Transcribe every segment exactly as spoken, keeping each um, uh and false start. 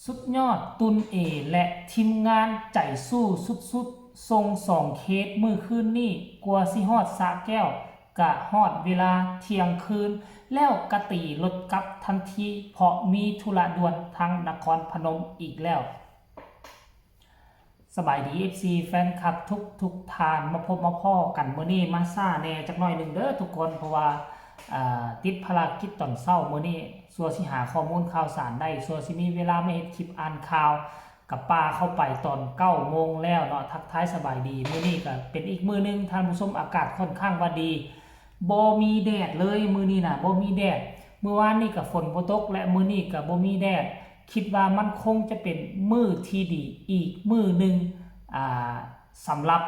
สุดยอด ตุนเอ และทีมงานใจสู้สุดๆ ส่งสองเคสมื้อคืนนี้ กว่าสิฮอดสระแก้ว กะฮอดเวลาเที่ยงคืน แล้วกะตีรถกลับทันที เพราะมีธุระด่วนทางนครพนมอีกแล้ว สบายดี เอฟซี แฟนคลับทุกทุกท่าน มาพบมาพ้อกันมื้อนี้ มาช้าแหน่จักหน่อยหนึ่งเด้อทุกคน เพราะว่า อ่า ติดภารกิจตอนเช้ามื้อนี้ สั่วสิหาข้อมูลข่าวสารได้ สั่วสิมีเวลามาเฮ็ดคลิปอ่านข่าว กะปาเข้าไปตอนเก้าโมงแล้วเนาะ ทักทายสบายดี มื้อนี้กะเป็นอีกมื้อหนึ่ง ท่านผู้ชม อากาศค่อนข้างว่าดี บ่มีแดดเลยมื้อนี้นะ บ่มีแดด มื้อวานนี้กะฝนบ่ตก และมื้อนี้กะบ่มีแดด คิดว่ามันคงจะเป็นมื้อที่ดีอีกมื้อหนึ่ง อ่า สำหรับ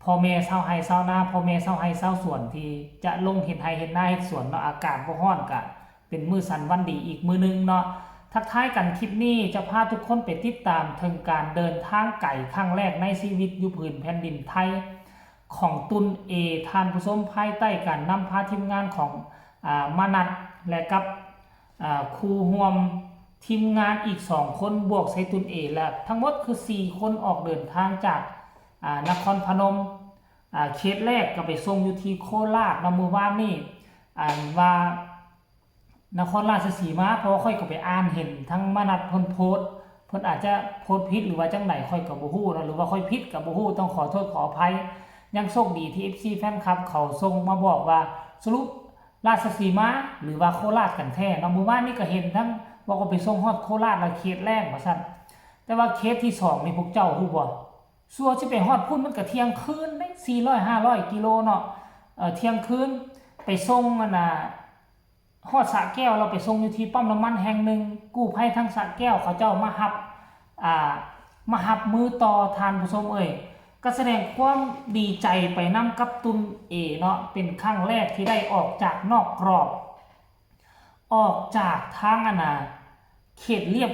พ่อแม่ชาวไร่ชาวนา พ่อแม่ชาวไร่ชาวสวนที่จะลงเฮ็ดไร่เฮ็ดนาเฮ็ดสวนเนาะ อากาศบ่ร้อนกะเป็นมื้อสันวันดีอีกมื้อหนึ่งเนาะ ทักทายกันคลิปนี้จะพาทุกคนไปติดตามถึงการเดินทางไกลครั้งแรกในชีวิตอยู่ผืนแผ่นดินไทย ของตุนเอ ท่านผู้ชม ภายใต้การนำพาทีมงานของ อ่า มานัด และกับ อ่า คู่ร่วมทีมงานอีกสองคน บวกใส่ตุนเอ และทั้งหมดคือสี่คน ออกเดินทางจาก อ่า นครพนม อ่า เคสแรกกะไปส่งอยู่ที่โคราชเนาะ มื้อวานนี้ อันว่า นครราชสีมา เพราะว่าข้อยกะไปอ่านเห็นทั้งมานัดเพิ่นโพสต์ เพิ่นอาจจะโพสต์ผิดหรือว่าจั่งใดข้อยกะบ่ฮู้เนาะ หรือว่าข้อยผิดกะบ่ฮู้ ต้องขอโทษขออภัย ยังโชคดีที่ เอฟซี แฟนคลับเขาส่งมาบอกว่าสรุปราชสีมาหรือว่าโคราชกันแท้เนาะ มื้อวานนี้กะเห็นทั้งบอกว่าไปส่งฮอดโคราชแล้วเคสแรกว่าซั่น แต่ว่าเคสที่สองนี่พวกเจ้าฮู้บ่ สั่วสิไปฮอดพุ้นมันกะเที่ยงคืนเด้ สี่ร้อยห้าร้อยกิโลเนาะ เอ่อ เที่ยงคืน ไปส่งอันน่ะ ฮอดสระแก้ว แล้วไปส่งอยู่ที่ปั๊มน้ำมันแห่งหนึ่ง กู้ภัยทางสระแก้วเขาเจ้ามาฮับ อ่า มาฮับมื้อต่อ ท่านผู้ชมเอ้ย กะแสดงความดีใจไปนำกับตุนเอเนาะ เป็นครั้งแรกที่ได้ออกจากนอกกรอบ ออกจากทางอันน่ะ เขตเลียบ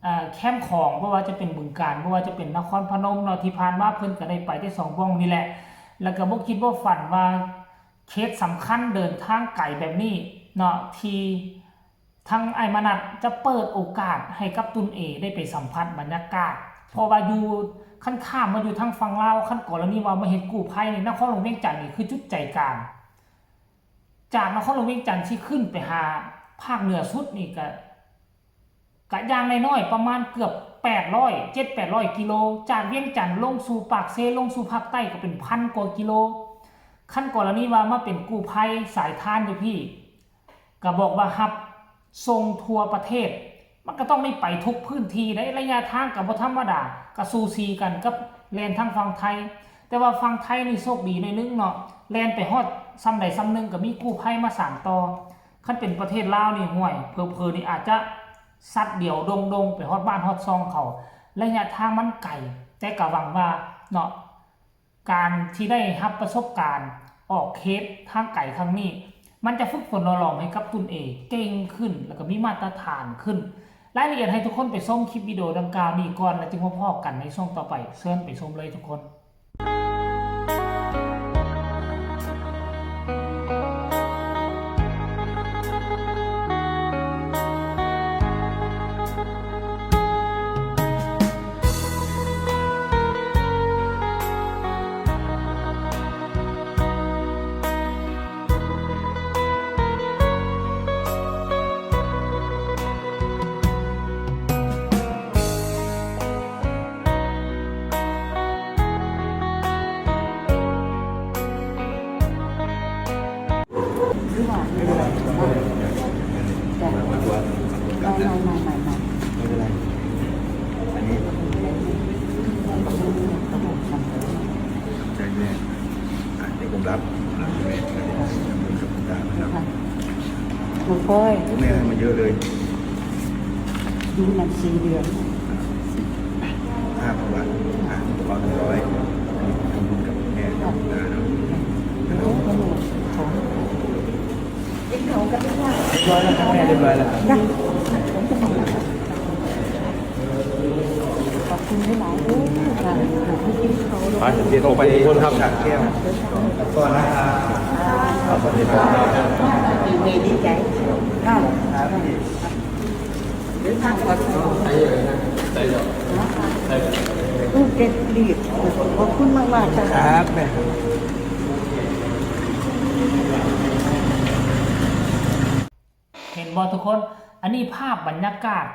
อ่า แคมป์ของ บ่ว่าจะเป็นบึงกาฬ บ่ว่าจะเป็นนครพนมเนาะ ที่ผ่านมาเพิ่นกะได้ไปแต่สองบ่องนี่แหละ แล้วกะบ่คิดบ่ฝันว่าเคสสำคัญเดินทางไกลแบบนี้เนาะ ที่ทางอ้ายมานัดจะเปิดโอกาสให้กับตุนเอได้ไปสัมผัสบรรยากาศ เพราะว่าอยู่ คันข้ามมาอยู่ทางฝั่งลาว คันกรณีว่ามาเฮ็ดกู้ภัยนี่ นครหลวงเวียงจันทน์นี่คือจุดใจกลาง จากนครหลวงเวียงจันทน์สิขึ้นไปหาภาคเหนือสุดนี่กะ กะอย่างน้อยๆ ประมาณเกือบแปดร้อย เจ็ดแปดร้อยกิโล จากเวียงจันทน์ลงสู่ปากเซ ลงสู่ภาคใต้กะเป็นพันกว่ากิโล คันกรณีว่ามาเป็นกู้ภัยสายทานอยู่พี้ กะบอกว่าฮับส่งทั่วประเทศ มันกะต้องได้ไปทุกพื้นที่เด้ ระยะทางกะบ่ธรรมดา กะสูสีกันกับแล่นทางฝั่งไทย แต่ว่าฝั่งไทยนี่โชคดีหน่อยนึงเนาะ แล่นไปฮอดส่ำใดส่ำหนึ่งกะมีกู้ภัยมาสานต่อ คันเป็นประเทศลาวนี่ ห่วย เผลอๆ นี่อาจจะซัดเดี่ยวโด่งๆ ไปฮอดบ้านฮอดซองเขา ระยะทางมันไกล แต่กะหวังว่าเนาะ การที่ได้ฮับประสบการณ์ออกเคสทางไกลครั้งนี้ มันจะฝึกฝนหล่อหลอมให้กับตุนเอเก่งขึ้น แล้วกะมีมาตรฐานขึ้น รายละเอียดให้ทุกคนไปชมคลิปวิดีโอดังกล่าวนี้ก่อน แล้วจึงมาพ้อกันในช่วงต่อไป เชิญไปชมเลยทุกคนใจแม่ อ่ะเดี๋ยวผมรับ ผมรับให้แม่ แล้วเดี๋ยวผมจะคุยกับคุณตานะครับ ค่ะ น้องก้อย แม่ให้มาเยอะเลย ดูหนังสือเดือน ห้าพันบาท อ่ะ ขอหนึ่งร้อย อันนี้ผมทำบุญกับแม่กับคุณตาเนาะ โอ้โห ขอ เรียบร้อยแล้วครับแม่ เรียบร้อยแล้วครับ จ้ะ ขอบคุณหลายๆเด้อค่ะ ไปเดี๋ยวไปทุกคนครับ ก่อนนะครับ ขอบคุณครับ ดีใจ ค่ะ ครับพี่ เดี๋ ลูกเก็บหลีด ขอบคุณมากๆจ้ะ ครับแม่ เห็นบ่ทุกคน อันนี้ภาพบรรยากาศ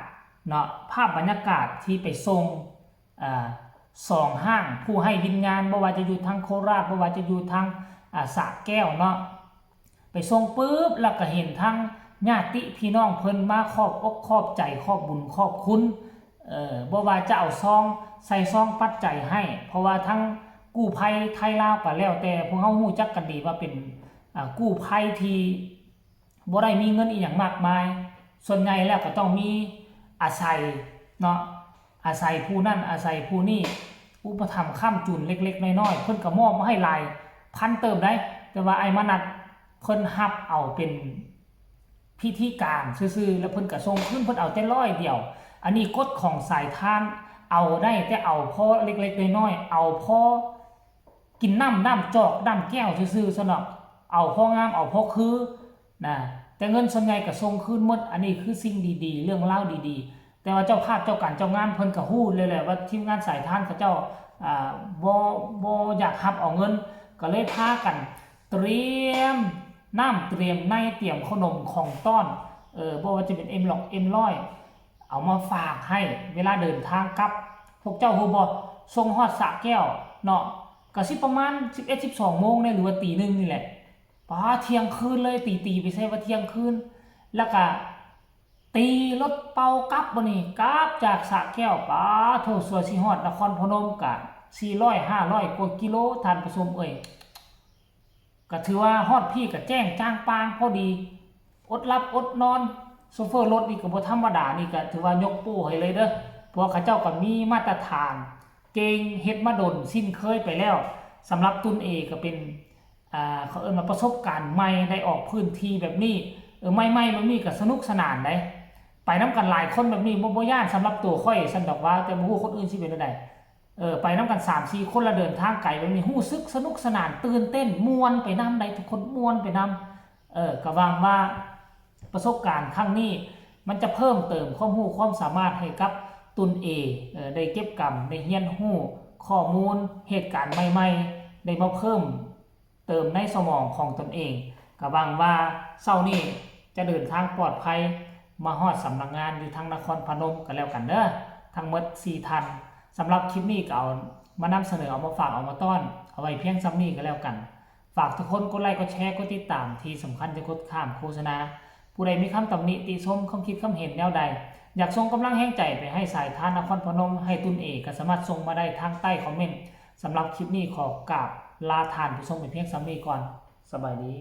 เนาะ ภาพบรรยากาศที่ไปส่ง อ่า สองห้างผู้ให้วิญญาณ บ่ว่าจะอยู่ทางโคราช บ่ว่าจะอยู่ทาง อ่า สระแก้วเนาะ ไปส่งปุ๊บ แล้วก็เห็นทั้งญาติพี่น้องเพิ่นมาขอบอกขอบใจ ขอบบุญขอบคุณ เอ่อ บ่ว่าจะเอาซอง ใส่ซองปัจจัยให้ เพราะว่าทั้งกู้ภัยไทยลาวก็แล้วแต่ พวกเฮาฮู้จักกันดีว่าเป็น อ่า กู้ภัยที่บ่ได้มีเงินอีหยังมากมาย ส่วนใหญ่แล้วก็ต้องมีอาศัยเนาะ อาศัยผู้นั่นอาศัยผู้นี่ อุปถัมภ์ค้ำจุนเล็กๆน้อยๆ เพิ่นก็มอบมาให้หลายพันเติบได้ แต่ว่าอ้ายมนัสเพิ่นรับเอาเป็นพิธีการซื่อๆ แล้วเพิ่นก็ส่งคืน เพิ่นเอาแต่ร้อยเดียว อันนี้กฎของสายทาน เอาได้แต่เอาพอเล็กๆน้อยๆ เอาพอกินน้ำ น้ำจอก น้ำแก้วซื่อๆ ซะเนาะ เอาพองาม เอาพอคือ นะ แต่เงินส่วนใหญ่ก็ส่งคืนหมด อันนี้คือสิ่งดีๆ เรื่องราวดีๆ แต่ว่าเจ้าภาพเจ้าการเจ้างานเพิ่นก็ฮู้เลยแหละว่าทีมงานสายทานเขาเจ้า อ่า บ่ บ่อยากรับเอาเงิน ก็เลยพากันเตรียมน้ำ เตรียมใน เตรียมขนมของต้อน เออ บ่ว่าจะเป็นเอ็มร้อย เอ็มร้อย เอามาฝากให้เวลาเดินทางกลับ พวกเจ้าฮู้บ่ ส่งฮอดสระแก้วเนาะ ก็สิประมาณสิบเอ็ด สิบสองโมงเนี่ย หรือว่าตีหนึ่งนี่แหละ ปาเที่ยงคืนเลย ตี ตีไปใส่ว่าเที่ยงคืน แล้วก็ตีรถเป่ากลับบ่นี่ กลับจากสระแก้ว ปาโท สัวสิฮอดนครพนมกะสี่ร้อย ห้าร้อยกว่ากิโล ท่านผู้ชมเอ้ย ก็ถือว่าฮอดพี้ก็แจ้งจ่างป่างพอดี อดหลับอดนอน โชเฟอร์รถนี่ก็บ่ธรรมดา นี่ก็ถือว่ายกโป้ให้เลยเด้อ เพราะว่าเขาเจ้าก็มีมาตรฐาน เก่ง เฮ็ดมาดน ชินเคยไปแล้ว สำหรับตุนเอก็เป็น อ่า เขาเอิ้นว่าประสบการณ์ใหม่ ได้ออกพื้นที่แบบนี้ เออ ใหม่ๆแบบนี้ก็สนุกสนานเด้ ไปนำกันหลายคนแบบนี้ บ่ บ่ย้านสำหรับตัวข้อยซั้นดอกว่า แต่บ่ฮู้คนอื่นสิเป็นจั่งใด เออ ไปนำกันสามสี่คน แล้วเดินทางไกลแบบนี้ รู้สึกสนุกสนาน ตื่นเต้น ม่วนไปนำได้ ทุกคนม่วนไปนำ เออ ก็หวังว่าประสบการณ์ครั้งนี้ มันจะเพิ่มเติมความรู้ความสามารถให้กับตุนเอ เออ ได้เก็บกำ ได้เรียนรู้ข้อมูล เหตุการณ์ใหม่ๆ ได้มาเพิ่มเติมในสมองของตนเอง ก็หวังว่าเช้านี้จะเดินทางปลอดภัย มาฮอดสำนักงานอยู่ทางนครพนมก็แล้วกันเด้อ ทั้งหมดสี่ท่าน สำหรับคลิปนี้ก็เอามานำเสนอ เอามาฝาก เอามาต้อน เอาไว้เพียงส่ำนี้ก็แล้วกัน ฝากทุกคนกดไลค์ กดแชร์ กดติดตาม ที่สำคัญอย่ากดข้ามโฆษณา ผู้ใดมีคำตำหนิติชม ความคิดความเห็นแนวใด อยากส่งกำลังแฮงใจไปให้สายทานนครพนม ให้ตุนเอ ก็สามารถส่งมาได้ทางใต้คอมเมนต์ สำหรับคลิปนี้ขอกราบลาท่านผู้ชมไปเพียงส่ำนี้ก่อน สบายดี